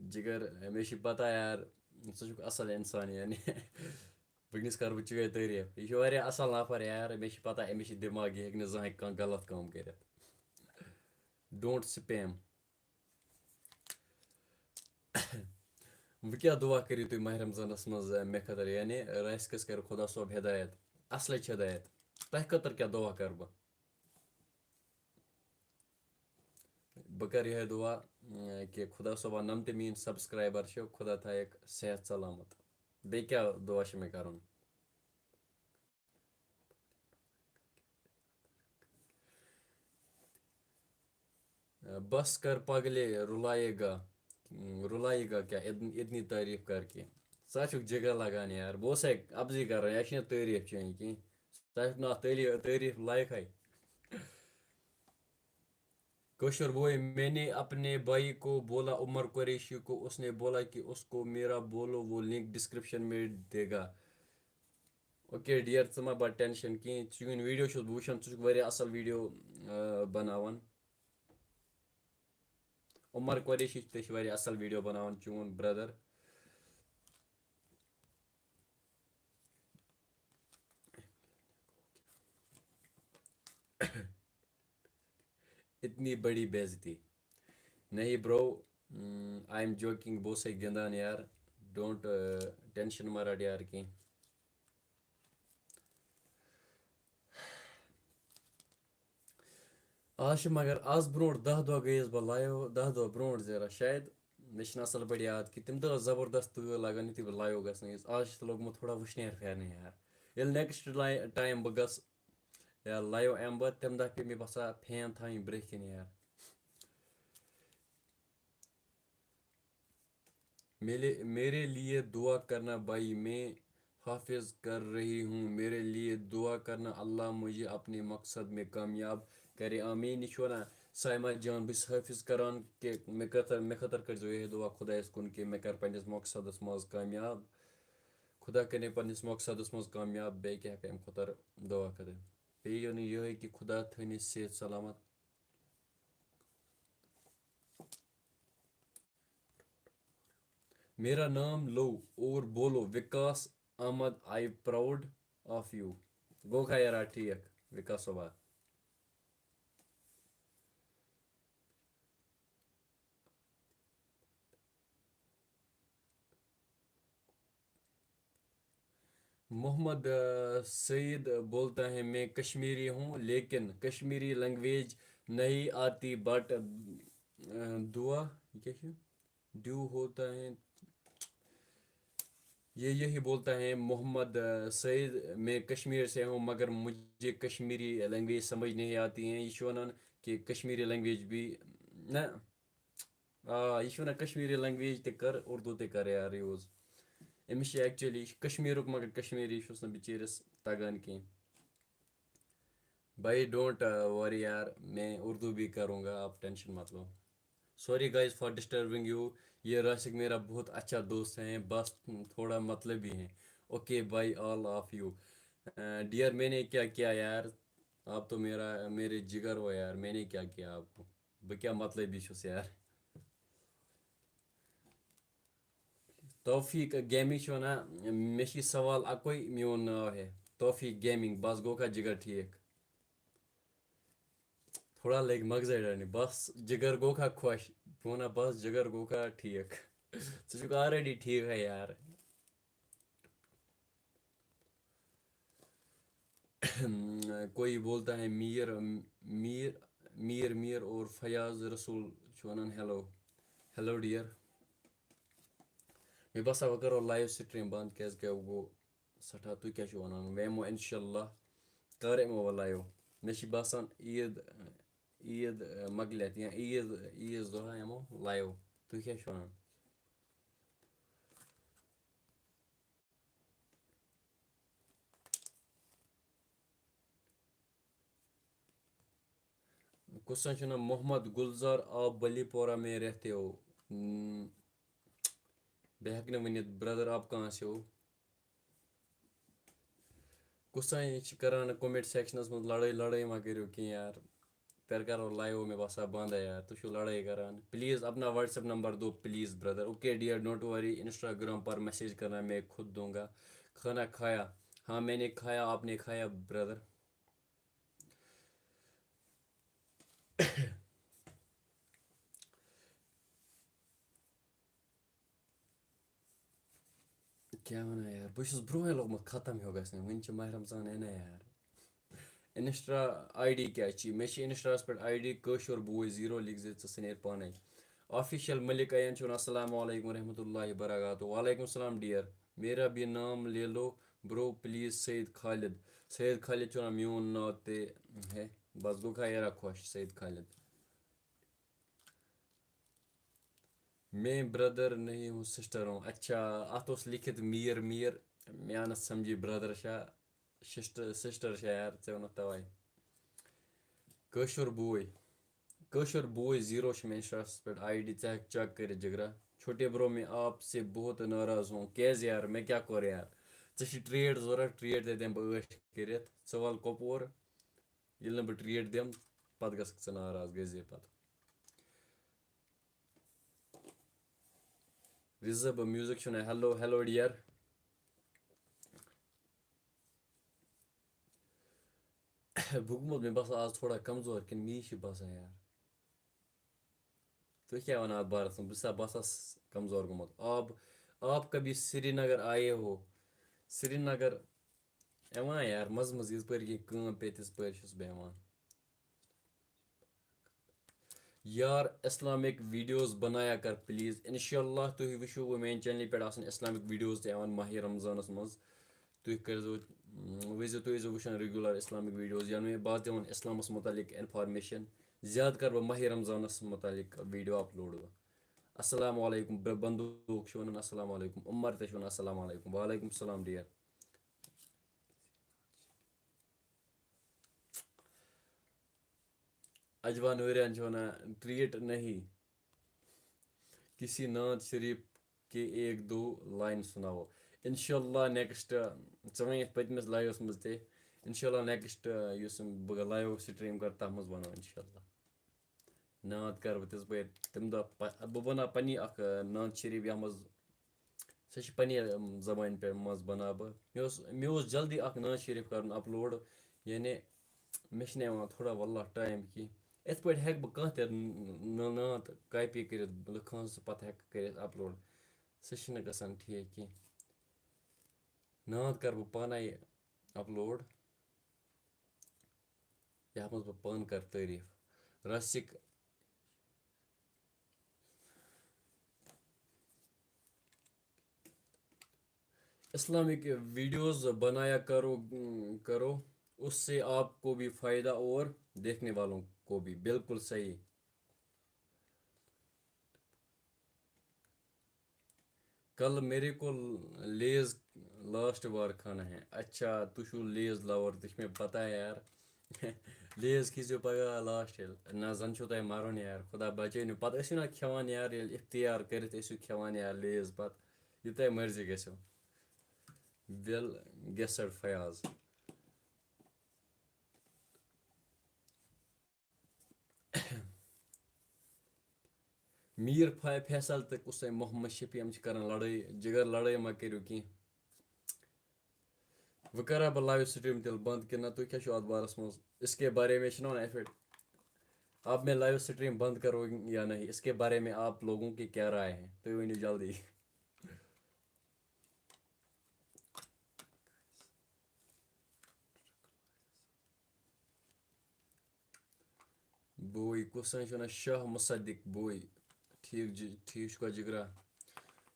جگر، مےٚ چھِ پَتہ یار، ژٕ چھُکھ اَصٕل اِنسان یعنی۔ وٕنکیٚنَس کَرٕ بہٕ چٲنۍ تعریٖف۔ یہِ چھُ واریاہ اَصٕل نفر یار، مےٚ چھِ پَتہ أمِس چھِ دٮ۪ماغ، یہِ ہیٚکہِ نہٕ زٕہٕنۍ کانٛہہ غلط کٲم کٔرِتھ۔ Don't spam۔ وۄنۍ کیٛاہ دُعا کٔرِو تُہۍ ماہِ رمضانَس منٛز، اَ، مےٚ خٲطرٕ؟ یعنی راسکَس کَرِ خۄدا صٲب ہدایت، اَصلٕچ ہدایت۔ تۄہہِ خٲطرٕ کیٛاہ دُعا کَرٕ بہٕ؟ بہٕ کَرٕ یِہوٚے دُعا، اۭں، کہِ خۄدا صٲبا، نَم تہِ میٛٲنۍ subscriber چھِ، خۄدا تھایَکھ صحت سلامت۔ بیٚیہِ کیٛاہ دُعا چھِ مےٚ کَرُن؟ بس کر پاگلے، رُلائے گا، رُلائے گا کیا اتن-، اتنی تعریف کر کے؟ ژٕ ہا چھُکھ جِگر لگان یار، بہٕ اوسَے اَپزٕے کران، یہِ چھِنہٕ تعریف چٲنۍ کینٛہہ، ژٕ ہا چھُکھ نہٕ اَتھ تعلیٖف، تعریٖف لایقٕے۔ کٲشُر بوے، میں نے اپنے بھائی کو بولا، عمر قریشی کو، اس نے بولا کہ اس کو میرا بولو، وہ لنک ڈسکرپشن میں دے گا۔ اوکے ڈیئر، ژٕ مہ بَر ٹینشن کِہیٖنۍ، چٲنۍ ویڈیو چھُس بہٕ وٕچھان، ژٕ چھُکھ واریاہ اَصٕل ویڈیو، آ، بَناوان۔ عمر قریشی تہِ چھِ واریاہ اَصٕل ویڈیو بَناوان، چون برٛدَر۔ اتنی بڑی بے عزتی۔ نہیں برو، I am joking، بہٕ اوسَے گِنٛدان یار، ڈونٹ ٹینشن مہ رَٹ یار کینٛہہ۔ آز چھِ مگر، آز برونٛٹھ دَہ دۄہ گٔیَس بہٕ لایِو، دَہ دۄہ برونٛٹھ ذرا شاید، مےٚ چھِنہٕ اَصٕل پٲٹھۍ یاد کہِ تَمہِ دۄہ ٲس زبردست تۭر لَگان یُتھُے بہٕ لایِو گژھنہٕ یُس۔ آز چھِ لوگمُت تھوڑا وٕشنیر پھیرنہِ یار۔ ییٚلہِ نیکسٹ ٹایم بہٕ گژھٕ یا لایِو یِمہٕ بہٕ، تَمہِ دۄہ پیٚیہِ مےٚ باسان فین تھاوٕنۍ برٛونٛہہ کِنۍ یار۔ میرے، میرے لیے دعا کرنا بھائی، میں حافظ کر رہی ہوں، میرے لیے دعا کرنا، اللہ مجھے اپنے مقصد میں کامیاب کرے، آمین۔ یہِ چھُ وَنان، سایمہ جان، بہٕ چھُس حٲفظ کران کہِ مےٚ خٲطرٕ، مےٚ خٲطرٕ کٔرۍزیو یِہوٚے دُعا خۄدایَس کُن کہِ مےٚ کَر پنٛنِس مقصدَس منٛز کامیاب۔ خۄدا کٔرِنۍ پنٛنِس مقصدَس منٛز کامیاب، بیٚیہِ کیٛاہ ہٮ۪کہٕ اَمہِ خٲطرٕ دُعا کٔرِتھ؟ بیٚیہِ یہِ وَنُن یِہوٚے کہِ خۄدا تھٲینَے صحت سلامت۔ میرا نام لو اور بولو وکاس Ahmad, I proud of you۔ گوٚو کھا یارا ٹھیٖک، وکاس صٲبا؟ محمد، آ، سعید بولتا ہے، میں کشمیری ہوں، لیکن کشمیری لینگویج نہیں آتی، بٹ، آ، دعا، یہ کیا ہے؟ ڈیو ہوتا ہے، یہ یہی بولتا ہے، محمد، آ، سعید، میں کشمیر سے ہوں، مگر مجھے کشمیری لینگویج سمجھ نہیں آتی ہیں۔ یہ چھُ وَنان کہ کشمیری لینگویج بھی، نہ، آ، یہِ چھُ وَنان کشمیٖری لینگویج تہِ کَر، اردو تہِ کَر یار یوٗز۔ أمِس چھِ actually، یہِ چھُ کشمیٖرُک، مگر کشمیٖری چھُس نہٕ بِچٲرِس تَگان کینٛہہ۔ بھائی ڈونٹ ؤری یار، میں اردو بھی کروں گا، آپ ٹینشن مت لو۔ Sorry guys for disturbing you، یہ راسک میرا بہت اچھا دوست ہے، بس تھوڑا مطلبی ہے۔ Okay bye all of you۔ Dear, میں نے کیا کیا یار، آپ تو میرا، میرے جگر ہو یار، میں نے کیا کیا آپ کو؟ بہٕ کیٛاہ مطلبی چھُس یار؟ توفیق گیمنگ چھُ وَنان، مےٚ چھُ یہِ سوال اَکُے، میون ناو ہے توفیق گیمنگ، بس گوٚو کھا جِگر ٹھیٖک؟ تھوڑا لٔگۍ مغزے ڈَرنہِ، بس جِگر گوٚو کھا خۄش؟ بہٕ وَنان بس جِگر گوٚو کھا ٹھیٖک؟ ژٕ چھُکھ already ٹھیٖک ہے یار۔ کوئی بولتا ہے میر، میر، میر، میر اور فیاض رسول چھُ وَنان ہیلو۔ Hello dear. مےٚ باسان وۄنۍ کَرو live stream بنٛد، کیٛازِکہِ وۄنۍ گوٚو سٮ۪ٹھاہ۔ تُہۍ کیٛاہ چھِو وَنان؟ وۄنۍ یِمو اِنشاء اللہ، کَر یِمو وۄنۍ live۔ مےٚ چھِ باسان عیٖد، عیٖد، اَ، مۄکلِتھ یا عیٖد، عیٖذ دۄہ یِمو live۔ تُہۍ کیٛاہ چھِو وَنان؟ کُس زَن چھُ ناو؟ محمد گلزار، آپ بلی پورہ میں رہتے ہو؟ ہم، بہٕ ہٮ۪کہٕ نہٕ ؤنِتھ، برٛدر، آپ کہاں سے ہو؟ کُس زَن چھِ کَران comment sectionَس منٛز لَڑٲے؟ لَڑٲے ما کٔرِو کینٛہہ یار۔ تیٚلہِ کَرو live، مےٚ باسان، بنٛد یار، تُہۍ چھِو لڑٲے کران۔ Please اپنا WhatsApp number دو please brother۔ Okay dear, don't worry, Instagram per message کرنا، میں خود دوں گا۔ کھانا کھایا؟ ہاں، میں نے کھایا، آپ نے کھایا brother؟ کیٛاہ وَنان یار، بہٕ چھُس برٛونٛہٕے لوٚگمُت ختم ہیوٗ گژھنہِ، وٕنہِ چھِ ماہِ رمضان یِنَے یار۔ Insta ID کیٛاہ چھِ؟ مےٚ چھِ Instaس پٮ۪ٹھ ID کٲشُر بوے زیٖرو، لیکھ زِ ژٕ سُنیر پانَے۔ Official ملک عیان چھُ وَنان، السلام علیکم ورحمۃ اللہ وبرکاتہ۔ وعلیکم السلام dear، میرا بھی نام لے لو برو پلیز، سید خالد۔ سید خالد چھُ وَنان میون ناو تہِ ہے، بس گوٚو کھا یارا خۄش سید خالد۔ میں برٛدر نہیں ہوں، سسٹر ہوں۔ اچھا، اتھ اوس لیکھِتھ میٖر میٖر، مےٚ آو نہٕ سمجھی برٛدر چھا سسٹر، سسٹر چھا یار، ژےٚ ووٚنُتھ توے۔ کٲشُر بوے، کٲشُر بوے زیٖرو چھُ مےٚ Instaس پٮ۪ٹھ ID، ژٕ ہٮ۪کھ check کٔرِتھ جگرا۔ چھوٹے برو، میں آپ سے بہت ناراض ہوں۔ کیٛازِ یار، مےٚ کیٛاہ کوٚر یار؟ ژےٚ چھِ treat ضوٚرتھ، treat تہِ دِمہٕ بہٕ عٲش کٔرِتھ۔ ژٕ وَل کۄپور، ییٚلہِ نہٕ بہٕ treat دِمہٕ، پتہٕ گژھکھ ژٕ ناراض، گٔے زِ پتہٕ۔ رِزٕ بہٕ میوٗزِک چھُنہٕ، ہیلو، ہیلو ڈِیَر۔ بہٕ گوٚمُت، مےٚ باسان آز تھوڑا کمزور، کِنہٕ مے چھِ باسان یار؟ تُہۍ کیٛاہ وَنان اَتھ بارَس منٛز؟ بہٕ چھُسا باسان س-، کمزور گوٚمُت؟ آپ، آپ کبھی سرینگر آئے ہو؟ سرینگر یِوان یار، منٛزٕ منٛزٕ یِتھ پٲٹھۍ کینٛہہ کٲم پیٚیہِ، تِژھ پٲرۍ چھُس بہٕ یِوان۔ یار، Islamic videos بنایا کر please۔ انشاءاللہ تُہۍ وٕچھِو وۄنۍ میٛانہِ channelہِ پٮ۪ٹھ آسَن Islamic videos تہِ یِوان ماہِ رمضانَس منٛز۔ تُہۍ کٔرۍزیو، اۭں، وٕچھزیو، تُہۍ ٲسۍزیو وٕچھان regular Islamic videos، یعنی بہٕ آسہٕ دِوان اِسلامَس مُتعلِق information۔ زیادٕ کَرٕ بہٕ ماہِ رمضانَس مُتعلِق video upload۔ السلام علیکم، بہٕ بندوٗق چھُ وَنان السلام علیکم، عمر تہِ چھُ وَنان السلام علیکم۔ وعلیکم السلام dear۔ اجوا نوریان چھِ وَنان، treat نہیں، کسی نعت شریف کے ایک دو لائن سناؤ۔ انشاءاللہ next، ژٕ وَنہِ یَتھ پٔتمِس liveَس منٛز تہِ، انشاءاللہ next یُس بہٕ live stream کَرٕ، تَتھ منٛز وَنو انشاءاللہ۔ نعت کَرٕ بہٕ تِژھ پٲٹھۍ تَمہِ دۄہ پ-، بہٕ بَناو پَنٕنی اَکھ، آ، نعت شریٖف، یَتھ منٛز سۄ چھِ پَنٕنۍ، آم، زَبٲنۍ پٮ۪ٹھ منٛز بَناو بہٕ۔ مےٚ اوس، مےٚ اوس جلدی اَکھ نعت شریٖف کَرُن upload، یعنی مےٚ چھِنہٕ یِوان تھوڑا واللہ time کینٛہہ۔ یِتھ پٲٹھۍ ہٮ۪کہٕ بہٕ کانٛہہ تہِ ن-، ن-، نعت copy کٔرِتھ، لُکہٕ ہٕنٛز، سُہ پَتہٕ ہٮ۪کہٕ کٔرِتھ upload۔ سُہ چھِنہٕ گژھان ٹھیٖک کینٛہہ۔ نعت کَرٕ بہٕ پانَے upload، یَتھ منٛز بہٕ پانہٕ کَرٕ تعریٖف۔ راسِک، Islamic videos بنایا کرو، کرو، اس سے آپ کو بھی فائدہ اور دیکھنے والوں کو بھی۔ بالکل صحیح۔ کل میرے کو لیز لاسٹ بار کھانا ہے۔ اچھا، تُہۍ چھِو لیز lover، تہِ چھِ مےٚ پتہ یار۔ لیز کھیٚیِو پگاہ لاسٹ ییٚلہِ۔ نہ، زَن چھُو تۄہہِ مَرُن یار، خۄدا بچٲیِن۔ پتہٕ ٲسِو نہ کھٮ۪وان یار، ییٚلہِ اِفتِیار کٔرِتھ ٲسِو کھٮ۪وان یار لیز پتہٕ، یہِ تۄہہِ مرضی گژھیو۔ ویل گیسڈ فیاض۔ میٖر فے-، فیصل تہٕ قصے محمد شفیع، یِم چھِ کران لڑٲے، جگر لڑٲے مہ کٔرِو کینٛہہ۔ وۄنۍ کرا بہٕ لایو سٹریٖم تیٚلہِ بنٛد کِنہٕ نہ؟ تُہۍ کیٛاہ چھِو اَتھ بارَس منٛز؟ اس کے بارے میں چھِنہ وَنان یِتھ پٲٹھۍ، اب میں لائیو سٹریم بند کرو یا نہیں، اس کے بارے میں آپ لوگوں کی کیا رائے ہے؟ تُہۍ ؤنِو جلدی۔ بوے، کُس چھُ وَنان شاہ مصدق بوے؟ ٹھیٖک جی، ٹھیٖک چھُکھا جِگرا؟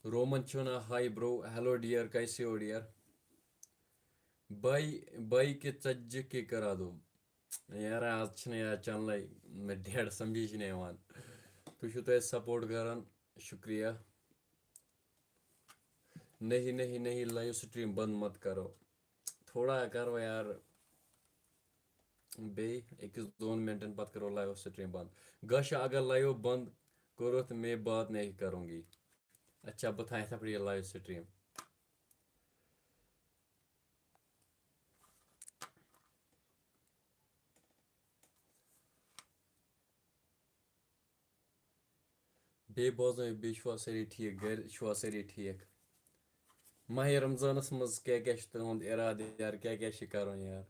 رومن چھُ وَنان، ہاے برو، ہیلو ڈیئر، کیسے ہو ڈیئر؟ بھائی، بھائی کے ژتجی کے کرا دو۔ یارا، آز چھِنہٕ یار چینلے مےٚ ڈیڈ سمجھی چھِنہٕ یِوان۔ تُہۍ چھِو تۄہہِ سپورٹ کران، شُکریہ۔ نہیں، نہیں، نہیں، لائیو سٹریم بند مت کرو۔ تھوڑا کرو یار، بیٚیہِ أکِس دۄن منٹن پتہٕ کرو لایو سٹریم بند۔ گاشا، اگر لایو بند کوٚرُتھ، میں بات نہیں کروں گی۔ اچھا، بہٕ تھاوٕ یِتھے پٲٹھۍ یہِ لایو سٹریم۔ بیٚیہِ بوزنٲیِو، بیٚیہِ چھِوا سٲری ٹھیٖک؟ گَرِ چھِوا سٲری ٹھیٖک؟ ماہِ رمضانَس منٛز کیٛاہ کیٛاہ چھُ تُہُنٛد اِرادٕ یار؟ کیٛاہ کیٛاہ چھِ کَرُن یار؟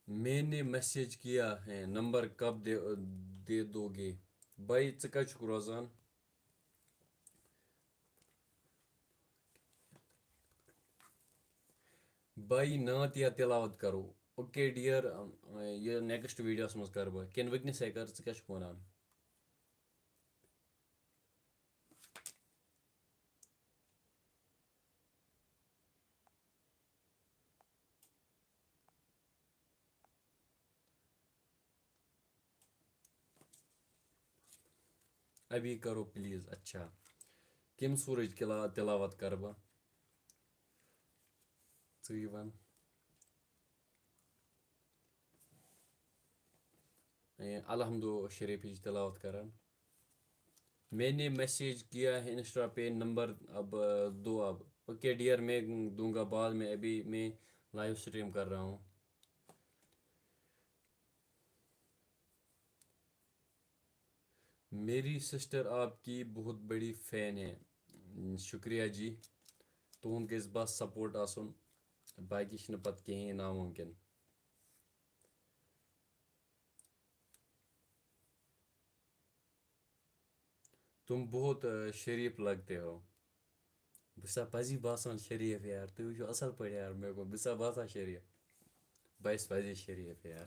میں نے میسج کیا ہے، نمبر کب دے، دے دو گے؟ بھائی، ژٕ کَتہِ چھُکھ روزان؟ بھائی، نعت یا تلاوت کرو۔ اوکے ڈیئر، یہِ نیکسٹ ویڈیوَس منٛز کرٕ بہٕ۔ کِنہٕ وٕنکیٚنسٕے کر، ژٕ کیٛاہ چھُکھ وَنان؟ ابھی کرو پلیز۔ اچھا، کَمہِ سورٕچ کلا-، تلاوت کرٕ بہٕ؟ ژٕے وَن۔ اے، الحمدو شریفٕچ تلاوت کران۔ میں نے میسج کیا ہے انسٹا پہ، نمبر اب، آ، دو اب۔ اوکے ڈیئر، میں دوں گا بعد میں، ابھی میں لائیو سٹریم کر رہا ہوں۔ میری سسٹر آپ کی بہت بڑی فین ہے۔ شکریہ جی۔ تُہُنٛد گژھِ بس سپورٹ آسُن، باقی چھِنہٕ پتہٕ کِہیٖنۍ ناممکن۔ تم بہت، آ، شریف لگتے ہو۔ بہٕ چھُسا پَزی باسان شریف یار؟ تُہۍ وٕچھِو اَصٕل پٲٹھۍ یار، مےٚ گوٚو، بہٕ چھُسا باسان شریف؟ بہٕ چھُس پَزی شریف یار۔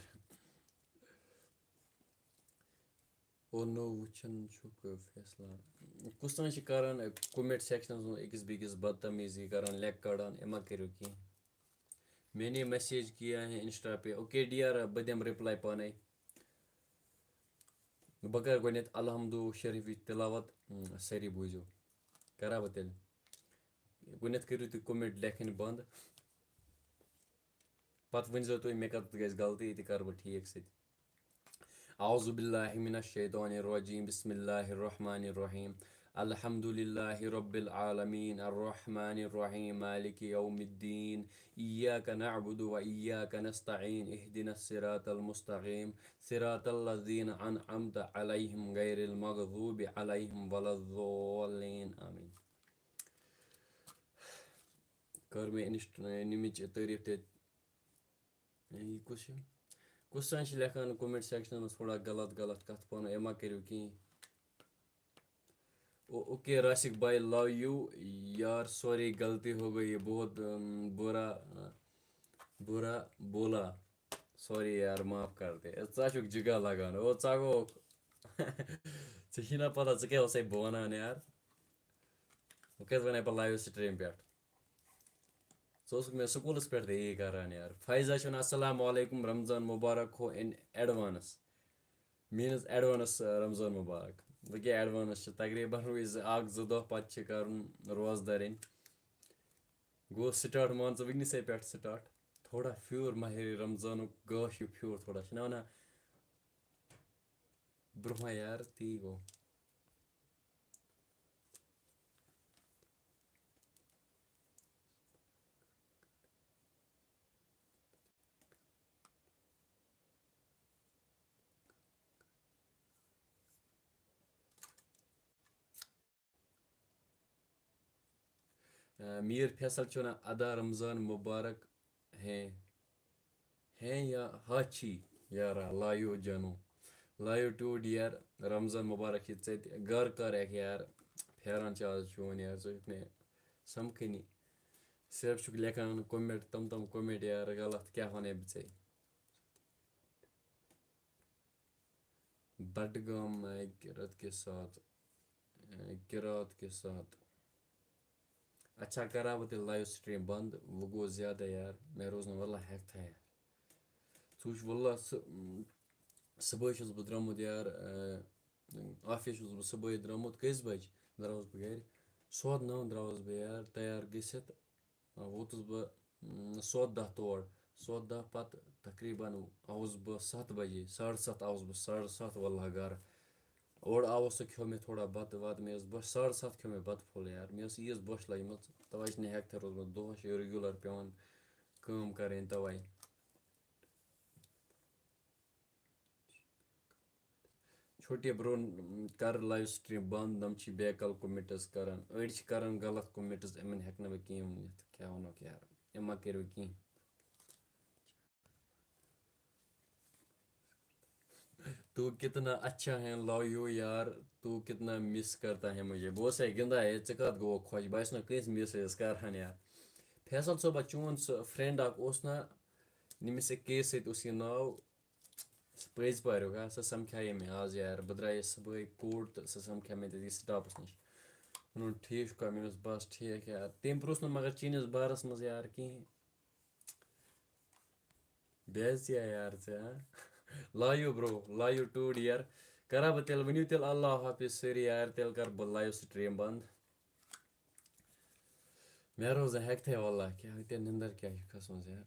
او نو، وٕچھان چھُکھ فیصلہ۔ کُس تام چھِ کران کومنٹ سیکشنَس منٛز أکِس بیٚکِس بدتمیٖزی کران، لٮ۪کہٕ کڑان، یہِ مہ کٔرِو کینٛہہ۔ میں نے میسج کیا ہے انسٹا پہ۔ اوکے ڈیئر، بہٕ دِمہٕ رِپلاے پانے۔ بہٕ کرٕ گۄڈٕنٮ۪تھ الحمدو شریفٕچ تلاوت، اۭں، سٲری بوٗزِو۔ کرا بہٕ تیٚلہِ۔ گۄڈٕنٮ۪تھ کٔرِو تُہۍ کومنٹ لیکھٕنۍ بنٛد۔ پتہٕ ؤنۍزیو تُہۍ مےٚ کَتٮ۪تھ گژھِ غلطی، یہِ تہِ کَرٕ بہٕ ٹھیٖک سۭتۍ۔ اعوذ باللہ من الشیطان الرجیم، بسم اللہ الرحمن الرحیم۔ الحمد للہ رب العالمین، الرحمن الرحیم، مالک یوم الدین، ایاک نعبد و ایاک نستعین، اہدنا الصراط المستقیم، صراط الذین انعمت علیہم غیر المغضوب علیہم ولا الضالین۔ آمین۔ کٔر مےٚ انسٹ-، نِمِچ تعریٖف تہِ۔ یہِ کُس چھُ؟ کُس تام چھُ لیکھان کومنٹ سیکشنس منٛز تھوڑا غلط غلط کتھ پانہٕ، یہِ مہ کٔرِو کِہیٖنۍ۔ او-، اوکے راسِک بھائی، لو یو یار، سوری غلطی ہو گئی، بہت، ام، برا، برا بولا۔ سوری یار، معاف کر دے۔ ژٕ چھُکھ جِگا لگان۔ او، ژٕ گوٚو۔ ژےٚ چھِی نہ پتہ، ژٕ کیٛاہ اوسَے بہٕ وَنان یار؟ وۄنۍ کیٛازِ وَنے بہٕ لایِو سٹریٖم پٮ۪ٹھ؟ ژٕ اوسُکھ مےٚ سکوٗلَس پٮ۪ٹھ تہِ یی کران یار۔ فائزہ چھُ وَنان، السلام علیکم، رمضان مبارک ہو in advance۔ Means advance، آ، رمضان مبارک۔ وۄنۍ کیٛاہ advance چھِ؟ تقریٖباً روٗزِ زٕ، اَکھ زٕ دۄہ پَتہٕ چھِ کَرُن روزدَرٕنۍ۔ گوٚو start، مان ژٕ وٕنۍکٮ۪نَسٕے پٮ۪ٹھ start۔ تھوڑا پھیوٗر ماہِ رمضانُک گاش ہیوٗ پھیوٗر تھوڑا، چھِنہ وَنان برٛونٛہہ یار، تی گوٚو۔ آ، میٖر فیصل چھُ وَنان، ادا رمضان مبارک ہے، ہے یا ہاچھی یارا، لایو جانو، لایو ٹوٗ ڈیئر، رمضان مبارک چھِ ژےٚ تہِ، گَر کَر اَکہِ یار، پھیران چھِ آز چون یار، ژٕ چھُکھ نہٕ سَمکھٲنی، صرف چھُکھ لیکھان کومینٹ، تِم تِم کومینٹ یار، غلط کیٛاہ وَنَے بہٕ ژےٚ؟ بڈگام آئے قرات کے ساتھ، اے، قرات کے ساتھ۔ اچھا، کرا بہٕ تیٚلہِ لایو سٹریم بند، وۄنۍ گوٚو زیادٕ یار، مےٚ روز نہٕ واللہ ہٮ۪کتھا یار۔ ژٕ وٕچھ واللہ، سُہ، صُبحٲے چھُس بہٕ درٛامُت یار، اے، آفِس چھُس بہٕ صُبحٲے درٛامُت، کٔژِ بجہِ درٛاوُس بہٕ گرِ؟ سواد نو درٛاوُس بہٕ یار، تیار گٔژھِتھ۔ آ، ووتُس بہٕ، م، سواد دہ تور۔ سواد دہ پتہٕ تقریباً آوُس بہٕ ستھ بجے، ساڑٕ ستھ آوُس بہٕ، ساڑٕ ستھ واللہ گرٕ۔ اورٕ آوُس تہٕ کھیوٚو مےٚ تھوڑا بتہٕ وتہٕ، مےٚ ٲس بۄچھ، ساڑٕ ستھ کھیوٚو مےٚ بتہٕ پھوٚل یار، مےٚ ٲس ییٖژ بۄچھ لٔجمٕژ، توے چھِ نہٕ ہٮ۪کتھٕے روٗدمُت، دۄہس چھِ regular پٮ۪وان کٲم کرٕنۍ توے۔ چھوٹے برو، کر لایو سٹریم بند، نم چھ بیکل کومنٹس کران، أڑۍ چھِ کران غلط کومنٹس، یِمن ہٮ۪کہٕ نہٕ بہٕ کینٛہہ ؤنِتھ، کیٛاہ وَنوکھ یار، یِم ما کٔرِو کینٛہہ۔ تو کتنا اچھا ہے، لو یو یار، تو کتنا مس کرتا ہے مجھے، بہٕ اوسَے گِنٛدان ہے، ژٕ کتھ گوٚوکھ خۄش، بہٕ آسہٕ نہٕ کٲنٛسہِ مس حظ کران یار۔ فیصل صٲبا، چون سُہ فرینڈ اکھ اوس نا، ییٚمِس ژےٚ کے سۭتۍ اوس یہِ ناو، سُہ پٔزۍ پٲٹھۍ، سُہ سمکھیے مےٚ آز یار۔ بہٕ درٛایس صُبحٲے کوٗٹ تہٕ سُہ سمکھیو مےٚ تٔتی سٹاپس نِش۔ ووٚنُن، "ٹھیٖک چھُکھا؟" مےٚ ووٚنُس، "بس ٹھیٖک یار۔" تٔمۍ پرٛژھ نہٕ مگر چٲنِس بارس منٛز یار کِہیٖنۍ۔ بے عزتی آ یار ژےٚ، ہاں؟ Love you bro, love you too dear. کرا بہٕ تیٚلہِ، ؤنِو تیٚلہِ اللہ حافظ سٲری یار، تیٚلہِ کرٕ بہٕ لایو سٹریم بنٛد۔ مےٚ روز نہٕ ہٮ۪کتھٕے واللہ، کیٛاہ تہِ نِندٕر کیٛاہ چھِ کھٔژمٕژ یار۔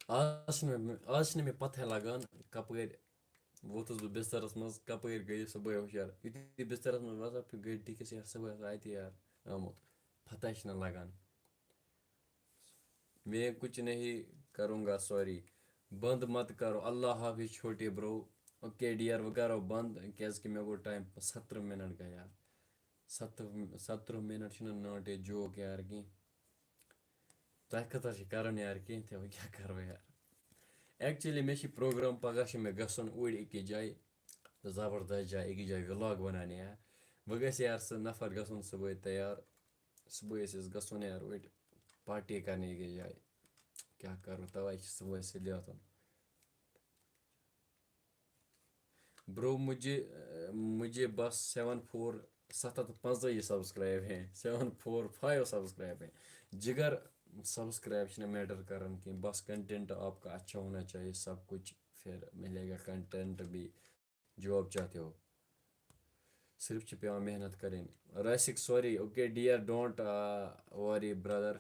آز چھِنہٕ مےٚ، آز چھِنہٕ مےٚ پَتہٕے لَگان کَپٲرۍ ووتُس بہٕ بِستَرَس منٛز، کَپٲرۍ گٔیہِ صُبحٲے ہُشار۔ یُتھُے بِستَرَس منٛز وَسان، پھِر گٔے ڈِکِس یار، صُبحٲے آسان اَتہِ یار آمُت۔ پَتہٕ چھِنہٕ لَگان۔ میں کچھ نہیں کروں گا، سوری۔ بنٛد مت کرو۔ اللہ حافظ چھوٹے برو۔ اوکے ڈیئر، وۄنۍ کرو بنٛد، کیٛازِکہِ مےٚ گوٚو ٹایم، سترہ منٹ گٔے یار۔ سترہ، سترہ منٹ چھِنہٕ ناٹ اے جوک یار کینٛہہ۔ تۄہہِ خٲطرٕ چھِ کران یار کینٛہہ تہِ، وۄنۍ کیٛاہ کرو یار؟ Actually مےٚ چھِ پروگرام، پگاہ چھِ مےٚ گژھُن اوٗرۍ أکِس جایہِ، زبردست جایہِ، أکِس جایہِ vlog بناونہِ یار۔ وۄنۍ گژھِ یار سُہ نفر گژھُن صُبحٲے تیار، صُبحٲے ٲسۍ أسۍ گژھُن یار اوٗرۍ پارٹی کرنہِ أکِس جایہِ۔ کیٛاہ کرو، توے چھِ صُبحٲے سُلہِ وۄتھُن۔ برو، مجھے، مجھے بس سیون فور، ستھ ہتھ پنٛژتٲجی سبسکرائب ہیں، سیون فور فائیو سبسکرائب ہیں۔ جگر، سبسکرائب چھِنہٕ میٹر کران کینٛہہ، بس کنٹینٹ آپ کا اچھا ہونا چاہیے، سب کچھ پھر ملے گا، کنٹینٹ بھی جو آپ چاہتے ہو، صرف چھِ پٮ۪وان محنت کَرٕنۍ۔ Rasik, sorry، okay dear, don't worry brother.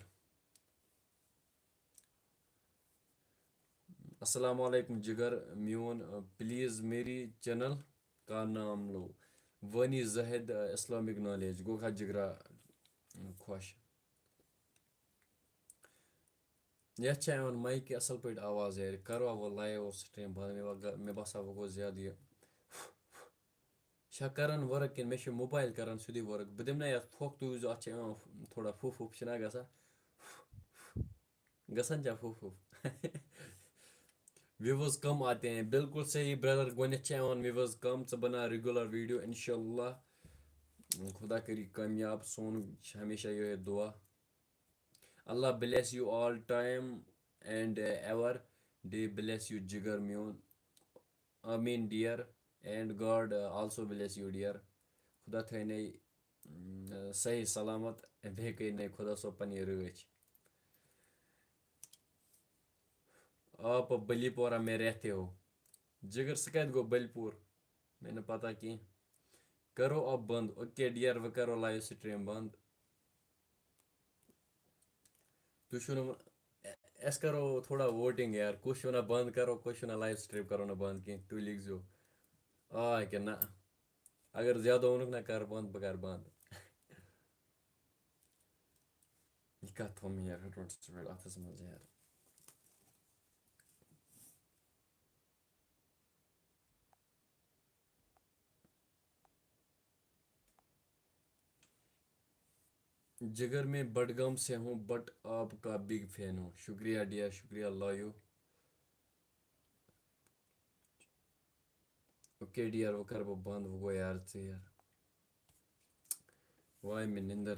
السلام علیکم جگر میون، پلیز میری چینل کا نام لو، وانی زاہد، اسلامک نالیج۔ گوٚو کھا جگرا خۄش؟ یَتھ چھےٚ یِوان مایکہِ اَصٕل پٲٹھۍ آواز یارِ۔ کَروا وۄنۍ لایِو سٹریٖم بنٛد؟ مےٚ باسان وۄنۍ گوٚو زیادٕ یہِ۔ چھا کَران ؤرٕک کِنہٕ مےٚ چھُ موبایِل کَران سیوٚدُے ؤرٕک؟ بہٕ دِمہٕ نا یَتھ پھۄکھ، تُہۍ وٕچھزیو، اَتھ چھِ یِوان تھوڑا پھُف وُف چھِنہ گژھان؟ گژھان چھا پھُف وُف؟ وِوٕز کم آتے ہیں۔ بِلکُل صحیح برٛدر، گۄڈٕنٮ۪تھ چھِ یِوان وِوٕز کم۔ ژٕ بَناو ریگولر ویٖڈیو اِنشاءاللہ۔ خدا کٔرِو کامیاب، سون چھِ ہمیشہ یِہوٚے دُعا۔ Allah bless you all time and ever day bless you جگر میون۔ آمین dear and God also bless you dear۔ خدا تھٲینَے، اۭں، صحیح سلامت، بیٚیہِ کٔرِنَے خدا صٲب پنٕنۍ رٲچھ۔ آپ بلی پورہ میں رہتے ہو؟ جگر، سُہ کَتہِ گوٚو بلی پوٗر؟ مےٚ نہٕ پتہ کینٛہہ۔ کرو اب بند۔ اوکے ڈیئر، وۄنۍ کرو لایِو سٹریٖم بند۔ تُہۍ چھِو نہٕ وَ-، اَسہِ کَرو تھوڑا ووٹِنٛگ یار، کُس چھُ وَنان بنٛد کَرو، کُس چھُ وَنان لایِو سٹریٖم کَرو نہٕ بنٛد کینٛہہ، تُہۍ لیکھزیو۔ آ کِنہٕ نہ؟ اگر زیادٕ ووٚنُکھ نہ کَر بنٛد، بہٕ کَرٕ بنٛد۔ یہِ کَتھ تھوٚو مےٚ یار ہیوٚٹمُت سُہ پٮ۪ٹھ اَتھَس منٛز یار۔ جگر میں بڈگام سے ہوں، بٹ آپ کا بگ فین ہوں۔ شکریہ ڈیئر، شکریہ لایو۔ اوکے ڈیئر، وۄنۍ کَرٕ بہٕ بنٛد، وۄنۍ گوٚو یار ژیر۔ واے مےٚ نِندٕر